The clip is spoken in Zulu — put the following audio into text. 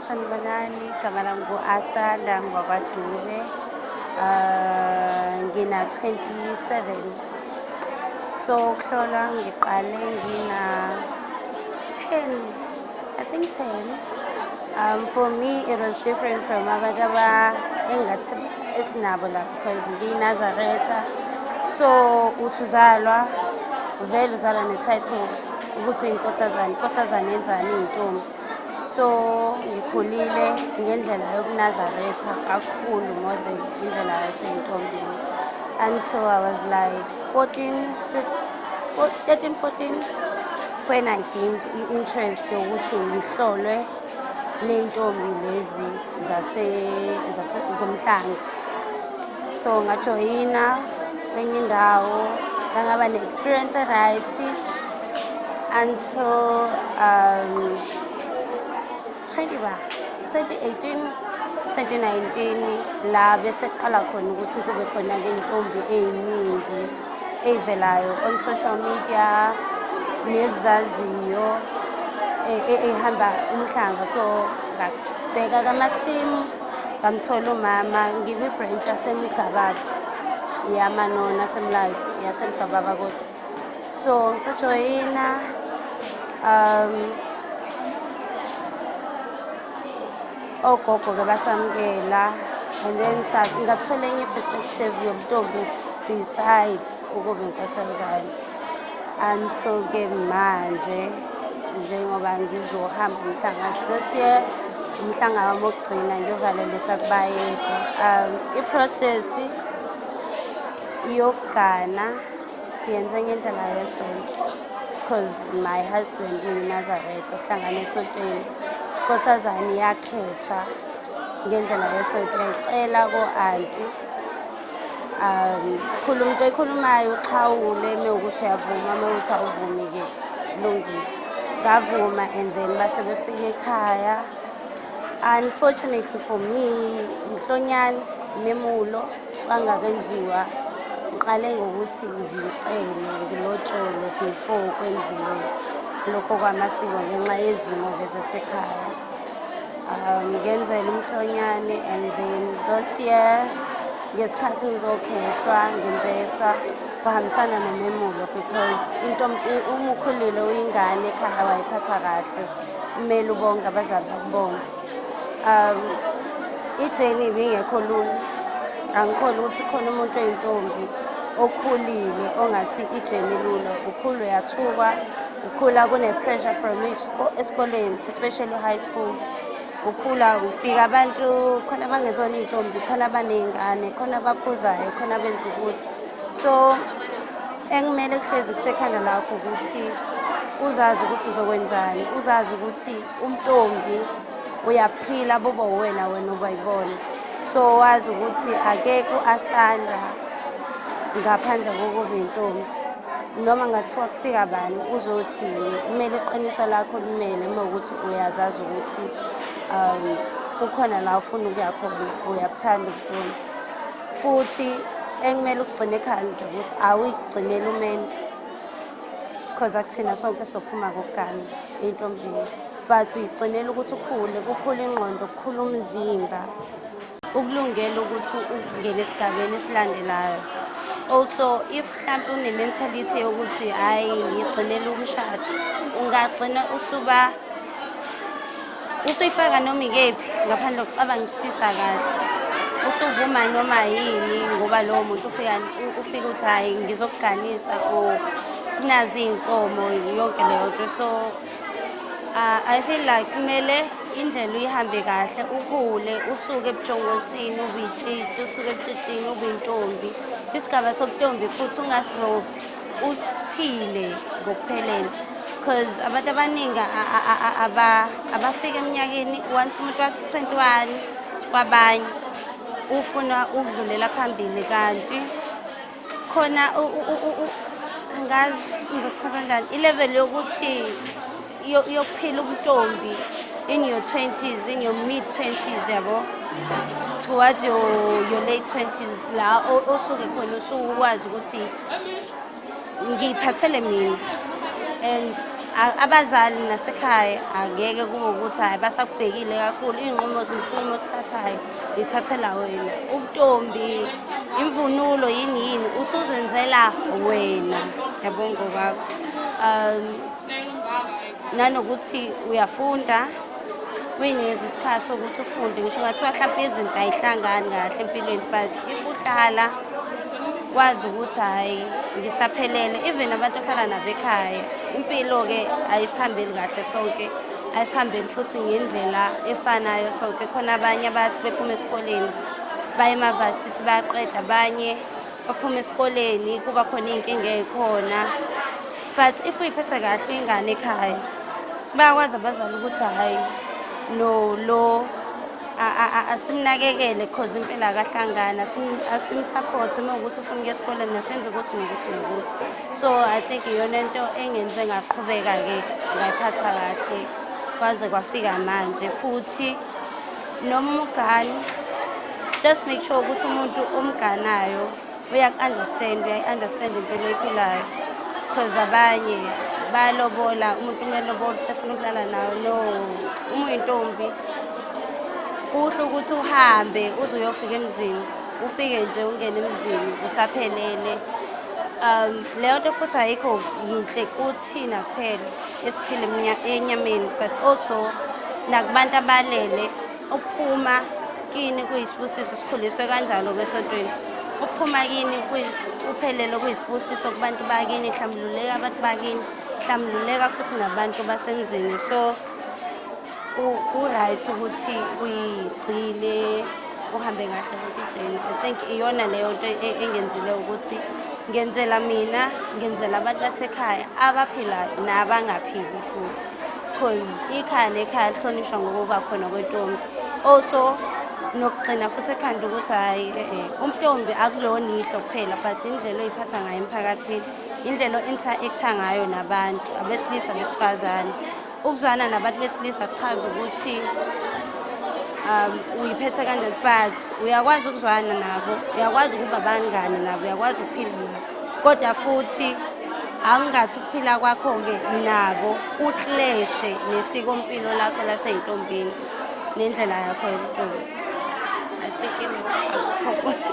Sanibonani, igama lami ngu-Asanda ngwakwaDube. Ngina 27. So ukuhlola ngiqale ngina 10, I think 10. For me it was different from abantu aba engathi esinabo la because ngiyiNazaretha. So uthi uzalwa vele uzalwa ne-title ukuthi uyinkosazane, inkosazane yenzani iy'ntombi. So ngikhulile ngendlela yokuNazaretha kakhulu more than indlela yaseyintombini until I was like 14, 13, 14 when I gained i-interest yokuthi ngihlolwe ney'ntombi lezi zase, zase zomhlanga. So ngajoyina kwenye indawo, ngangaba ne-experience e-right until 20 ba 2018 2019 la bese kuqala khona ukuthi kube khona-ke iy'ntombi ey'ningi ey'velayo on social media nezaziyo ey'hamba umhlanga. So ngabheka kama-team, ngamthola umama ngikwi-branch yaseMgababa yamanona aseMlazi, yaseMgababa kodwa. So ngisajoyina ogogo-ke basamukela and then ngathola enye i-perspective yobuntombi besides ukuba inkosazane until-ke manje njengoba ngizohamba umhlanga this year, umhlanga wami wokugcina ngiyovalelisa kubayede. I-process yokugana siyenze ngendlela yesonto because my husband uyiNazaretha, sihlangane esontweni. Inkosazane iyakhethwa ngendlela yesonto, uyayicela ko-anti, khuluma into oyikhulumayo, uxhawule uma ukuthi uyavuma, uma ukuthi awuvumi-ke kulungile. Ngavuma and then base befika ekhaya. Unfortunately for me, mhlonyane memulo wangakenziwa, ngiqale ngokuthi ngicele ngilotsholwe before kwenziwe lokho kwamasiko ngenxa yezimo zasekhaya. Ngenzela umhlonyane and then this year ngesikhathi ngizokhehlwa ngimbeswa kuhambisana nomemulo because uma ukhulile uyingane ekhaya wayiphatha kahle, kumele ubonge abazali bakubonge. I-journey ibingekho lula, angikholi ukuthi khona umuntu oyintombi okhulile ongathi i-journey lula. Ukhula uyathukwa, ukhula kune-pressure from esikoleni, especially high school. Ukhula ufika abantu khona abangezona iy'ntombi, khona abaney'ngane, khona abaphuzayo, khona abenza ukuthi. So ekumele kuhlezi kusekhanda lakho ukuthi uzazi ukuthi uzokwenzani, uzazi ukuthi umntombi uyaphila buba wena, wena ubayibona. So wazi ukuthi akekho asanda ngaphandle kokuba intombi, noma ngathiwa kufika bani uzothini, kumele iqiniso lakho limele uma ukuthi uyazazi ukuthi kukhona la ufuna ukuya khona, uyabuthanda ubuntombi. Futhi ekumele ukugcine ekhanda ukuthi awuyigcineli umendo because akuthina sonke sophuma kokugana ey'ntombini, but uyigcinela ukuthi ukhule, kukhule ingqondo, kukhule umzimba, ukulungela ukuthi ungene esigabeni esilandelayo. Also if mhlampe une-mentality yokuthi hhayi ngigcinela umshado, ungagcina usuba usuyifaka noma ikephi ngaphandle kokucabangisisa kahle, usuvuma noma yini ngoba lowo muntu ufika uthi hhayi ngizokuganisa or sinazo iy'nkomo, yonke leyo nto. So I feel like kumele indlela uyihambe kahle, ukhule usuke ebujongosini ube itshitshi, usuke ebutshitshini ube intombi. Isigaba sobuntombi futhi ungasirobhi, usiphile ngokuphelele because abantu abaningi abafika eminyakeni once umuntu wathi 21 kwabanye ufuna ukudlulela phambili, kanti khona angazi ngizochaza kanjani i-level yokuthi yokuphila ubuntombi in your 20s, in your mid 20s, yabo, towards your late 20s, la osuke khona usukwazi ukuthi ngiyiphathele mina and Abazali nasekhaya angeke kube ukuthi hhayi basakubhekile kakhulu. Iy'nqumo, nesinqumo osithathayo uyithathela wena. Ubuntombi, imvunulo, yini yini, usuzenzela wena, yabo, ngokwakho. Nanokuthi uyafunda, uyinikeza isikhathi sokuthi ufunde. Ngisho ngathiwa mhlawumpe izinto ay'hlangani kahle empilweni, but if uhlala wazi ukuthi hhayi, ngisaphelele, even abantu ohlala nabo ekhaya, impilo-ke ayisihambeli kahle sonke, ayisihambeli futhi ngendlela efanayo sonke. Khona abanye abathi bephuma esikoleni baye emavasithi bayaqeda, abanye baphuma esikoleni kuba khona iy'nkinga ey'khona. But if uyiphethe kahle ingane ekhaya, bayakwazi abazali ukuthi hhayi, no, lo asimnakekele cause impela akahlangani, asimsupport uma ukuthi ufuna ukuya esikoleni, nasenze ukuthi nokuthi nokuthi. So I think iyona nto engenze ngaqhubeka-ke ngayiphatha kahle kwaze kwafika manje. Futhi noma umgani, just make sure ukuthi umuntu omganayo uyaku-understand, uyayi-understand impilo oyiphilayo, because abanye bayalobola, umuntu umelobola usefuna ukulala nayo. No, uma uyintombi kuhle ukuthi uhambe uze uyofika emzini, ufike nje ungene emzini usaphelele. Leyo nto futhi ayikho yinhle kuthina kuphela esiphila enyameni, but also nakubantu abalele. Ukuphuma kini kuyisibusiso, sikhuliswe kanjalo-ke esontweni. Ukuphuma kini uphelele kuyisibusiso kubantu bakini, hlambululeka abantu bakini, hlambululeka futhi nabantu basemzini. So ku-right ukuthi uyigcine, uhambe kahle yonke i-journey. I think iyona leyo nto engenzile ukuthi ngenzela mina, ngenzela abantu basekhaya abaphilayo nabangaphili futhi, because ikhaya nekhaya lihlonishwa ngokuba khona kwentombi. Also nokugcina futhi ekhanda ukuthi hhayi, umntombi akulona ihlo kuphela, but indlela oyiphatha ngayo emphakathini, indlela o-interact-a ngayo nabantu abesilisa, abesifazane. Ukuzwana nabantu besilisa kuchaza ukuthi uyiphethe kanjani, but uyakwazi ukuzwana nabo, uyakwazi ukuba abangani nabo, uyakwazi ukuphila nabo, kodwa futhi angingathi ukuphila kwakho-ke nabo kukleshe nesikompilo lakho lasey'ntombini nendlela yakho yobuntombi. I think akukho.